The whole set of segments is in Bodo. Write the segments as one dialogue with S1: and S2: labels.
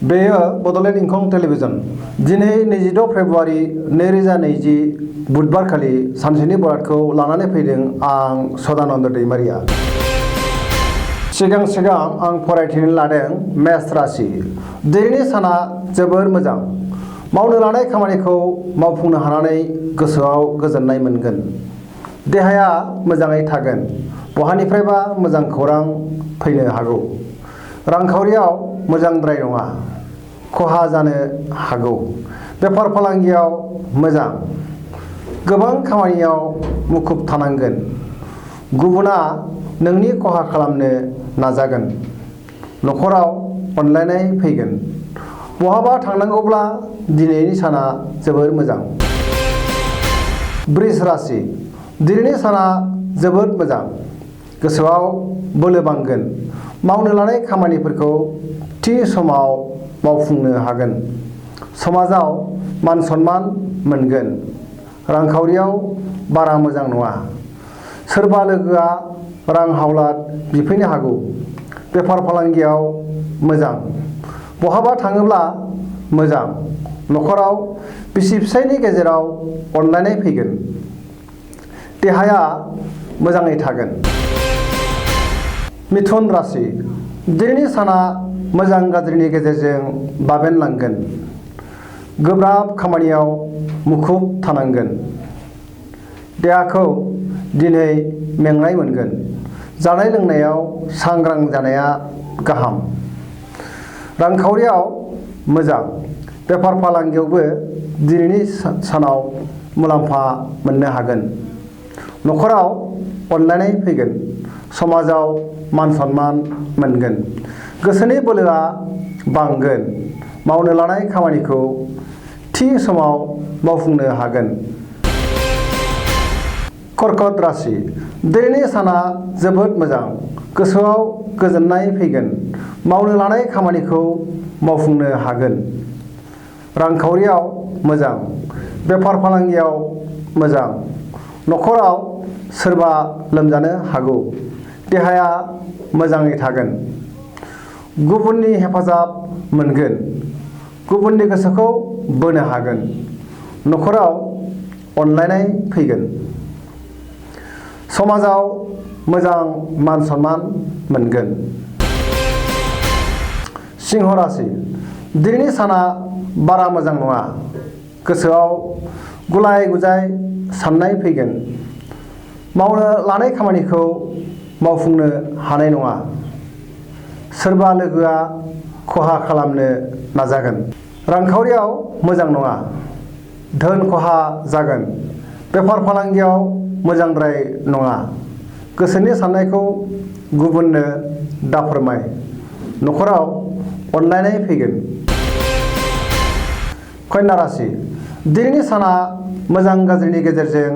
S1: बेयो बड'लेण्ड इंखं टेलिभिजन दिनै 22 फेब्रुआरि 2020 बुधबारखालि सानसेनि बरादखौ लानानै फैदों आं सदानन्द दैमारिया। सिगां आं फरायथिनो लादों मेष राशि। दिनैनि साना जोबोर मोजां। मावनो लानाय खामानिखौ मावफुंनो हानानै गोसोआव गोजोननाय मोनगोन। देहाया मोजाङै थागोन। बहानिफ्रायबा मोजां खौरां फैनो हागौ। रांखावरियाव मोजांद्राय नङा, खहा जानो हागौ। बेफार फालांगियाव मोजां। गोबां खामानियाव मुखुब थानांगोन। गुबुना नोंनि खहा खालामनो नाजागोन। न'खराव अनलायनाय फैगोन। बहाबा थांनांगौब्ला दिनैनि साना जोबोर मोजां। वृष राशि। दिनैनि साना जोबोद मोजां। गोसोआव बोलो बांगोन। मावनो लानाय खामानिफोरखौ थि समाव मावफुंनो हागोन। समाजाव मान सन्मान मोनगोन। रांखावरियाव बारा मोजां नङा। सोरबा लोगोआ रां हावलाद बिफैनो हागौ। बेफार फालांगियाव मोजां। बहाबा थाङोब्ला मोजां। न'खराव बिसि फिसायनि गेजेराव अनलायनाय फैगोन। देहाया मोजाङै थागोन। मिथुन राशि। दिनैनि साना मोजां गाज्रिनि गेजेरजों बाबेनलांगोन। गोब्राब खामानियाव मुखुब थानांगोन। देहाखौ दिनै मेंनाय मोनगोन। जानाय लोंनायाव सांग्रां जानाया गाहाम। रांखावरियाव मोजां। बेफार फालांगियावबो दिनैनि सानाव मुलाम्फा मोननो हागोन। न'खराव अनलायनाय फैगोन। समाजाव मान सन्मान मोनगोन। गोसोनि बोलोआ बांगोन। मावनो लानाय खामानिखौ थि समाव मावफुंनो हागोन। कर्कट राशि। दिनैनि साना जोबोद मोजां। गोसोआव गोजोननाय फैगोन। मावनो लानाय खामानिखौ मावफुंनो हागोन। रांखावरियाव मोजां। बेफार फालांगियाव मोजां। न'खराव सोरबा लोमजानो हागौ। देहाया मोजाङै थागोन। गुबुननि हेफाजाब मोनगोन। गुबुननि गोसोखौ बोनो हागोन। न'खराव अनलायनाय फैगोन। समाजाव मोजां मान सन्मान मोनगोन। सिंह राशि। दिनैनि साना बारा मोजां नङा। गोसोआव गुलाय गुजाय साननाय फैगोन। मावनो लानाय खामानिखौ मावफुंनो हानाय नङा। सोरबा लोगोआ खहा खालामनो नाजागोन। रांखावरियाव मोजां नङा। धोन खहा जागोन। बेफार फालांगियाव मोजांद्राय नङा। गोसोनि साननायखौ गुबुननो दाफोरमाय। न'खराव अनलायनाय फैगोन। कन्या राशि। दिनैनि साना मोजां गाज्रिनि गेजेरजों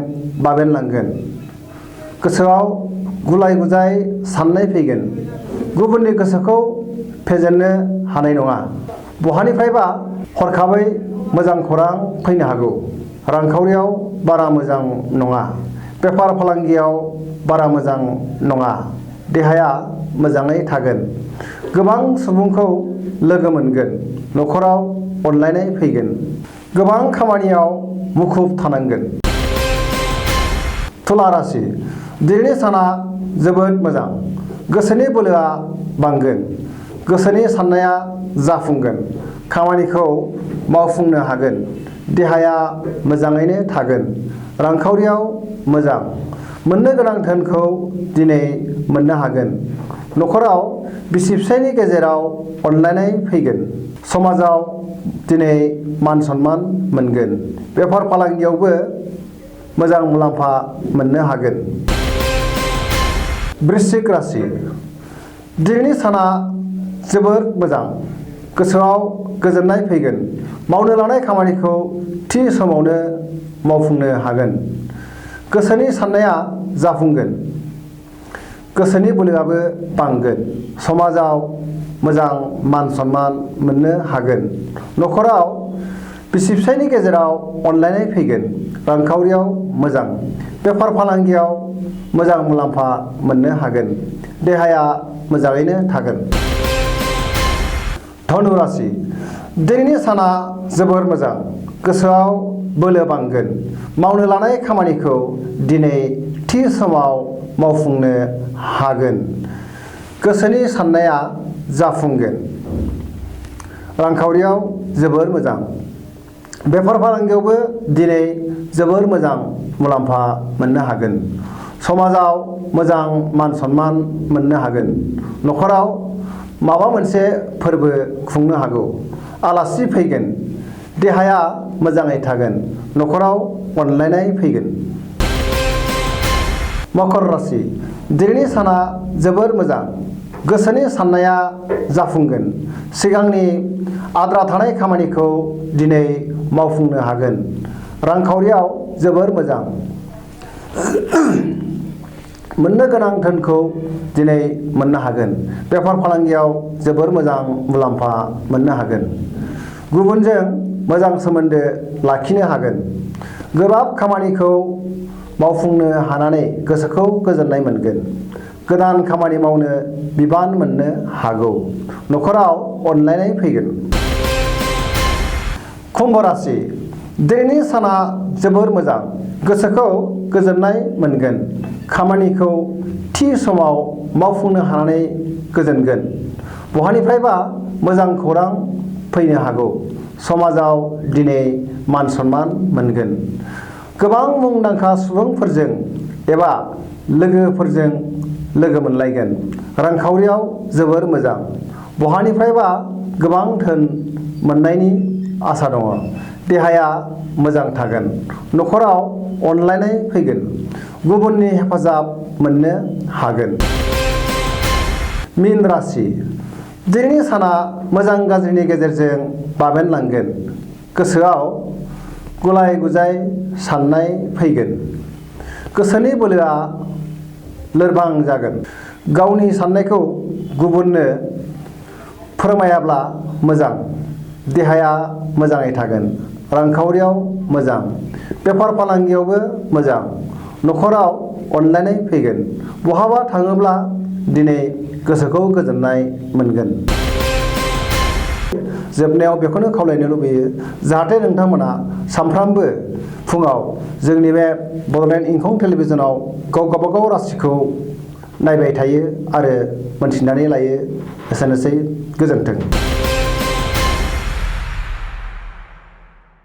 S1: बाबेनलांगोन। गोसोआव गुलाय गुजाय साननाय फैगोन। गुबुननि गोसोखौ फेजेननो हानाय नङा। बहानिफ्रायबा हरखाबै मोजां खौरां फैनो हागौ। रांखावरियाव बारा मोजां नङा। बेफार फालांगियाव बारा मोजां नङा। देहाया मोजाङै थागोन। गोबां सुबुंखौ लोगो मोनगोन। न'खराव अनलायनाय फैगोन। गोबां खामानियाव मुखुब थानांगोन। तुला राशि। दिनैनि साना जोबोद मोजां। गोसोनि बोलोआ बांगोन। गोसोनि साननाया जाफुंगोन। खामानिखौ मावफुंनो हागोन। देहाया मोजाङैनो थागोन। रांखावरियाव मोजां। मोननो गोनां धोनखौ दिनै मोननो हागोन। न'खराव बिसि फिसायनि गेजेराव अनलायनाय फैगोन। समाजाव दिनै मान सन्मान मोनगोन। बेफार फालांगियावबो मोजां मुलाम्फा मोननो हागोन। वृश्चिक राशि। दिनैनि साना जोबोर मोजां। गोसोआव गोजोननाय फैगोन। मावनो लानाय खामानिखौ थि समावनो मावफुंनो हागोन। गोसोनि साननाया जाफुंगोन। गोसोनि बोलोआबो बांगोन। समाजाव मोजां मान सन्मान मोननो हागोन। न'खराव बिसि फिसायनि गेजेराव अनलायनाय फैगोन। रांखावरियाव मोजां। बेफार फालांगियाव मोजां मुलाम्फा मोननो हागोन। देहाया मोजाङैनो थागोन। धनु राशि दिनैनि साना जोबोर मोजां गोसोआव बोलो बांगोन मावनो लानाय खामानिखौ दिनै थि समाव मावफुंनो हागोन गोसोनि साननाया जाफुंगोन रांखावरियाव जोबोर मोजां बेफार फालांगियावबो दिनै जोबोर मोजां मुलाम्फा मोननो हागोन समाजाव मोजां मान सन्मान मोननो हागोन न'खराव माबा मोनसे फोरबो खुंनो हागौ आलासि फैगोन देहाया मोजाङै थागोन न'खराव अनलायनाय फैगोन मकर राशि दिनैनि साना जोबोर मोजां गोसोनि साननाया जाफुंगोन सिगांनि आद्रा थानाय खामानिखौ दिनै मावफुंनो हागोन रांखावरियाव जोबोर मोजां मोननो गोनां धोनखौ दिनै मोननो हागोन बेफार फालांगियाव जोबोर मोजां मुलाम्फा मोननो हागोन गुबुनजों मोजां सोमोन्दो लाखिनो हागोन गोब्राब खामानिखौ मावफुंनो हानानै गोसोखौ गोजोननाय मोनगोन गोदान खामानि मावनो बिबान मोननो हागौ न'खराव अनलायनाय फैगोन कुम्भ राशि दिनैनि साना जोबोर मोजां गोसोखौ गोजोननाय मोनगोन खामानिखौ थि समाव मावफुंनो हानानै गोजोनगोन बहानिफ्रायबा मोजां खौरां फैनो हागौ समाजाव दिनै मान सन्मान मोनगोन गोबां मुंदांखा सुबुंफोरजों एबा लोगोफोरजों लोगो मोनलायगोन रांखावरियाव जोबोर मोजां बहानिफ्रायबा गोबां धोन मोननायनि आसा दङ देहाया मोजां थागोन न'खराव अनलायनाय फैगोन गुबुननि हेफाजाब मोननो हागोन मीन राशि दिनैनि साना मोजां गाज्रिनि गेजेरजों बाबेनलांगोन गोसोआव गुलाय गुजाय साननाय फैगोन गोसोनि बोलोआ लोरबां जागोन गावनि साननायखौ गुबुननो फोरमायाब्ला मोजां देहाया मोजाङै थागोन रांखावरियाव मोजां बेफार फालांगियावबो मोजां न'खराव अनलायनाय फैगोन बहाबा थाङोब्ला दिनै गोसोखौ गोजोननाय मोनगोन जोबनायाव बेखौनो खावलायनो लुबैयो जाहाथे नोंथांमोना सानफ्रामबो फुङाव जोंनि बे बड'लेण्ड इंखं टेलिभिजनाव गावबागाव राशिखौ नायबाय थायो आरो मोनथिनानै लायो एसेनोसै गोजोन्थों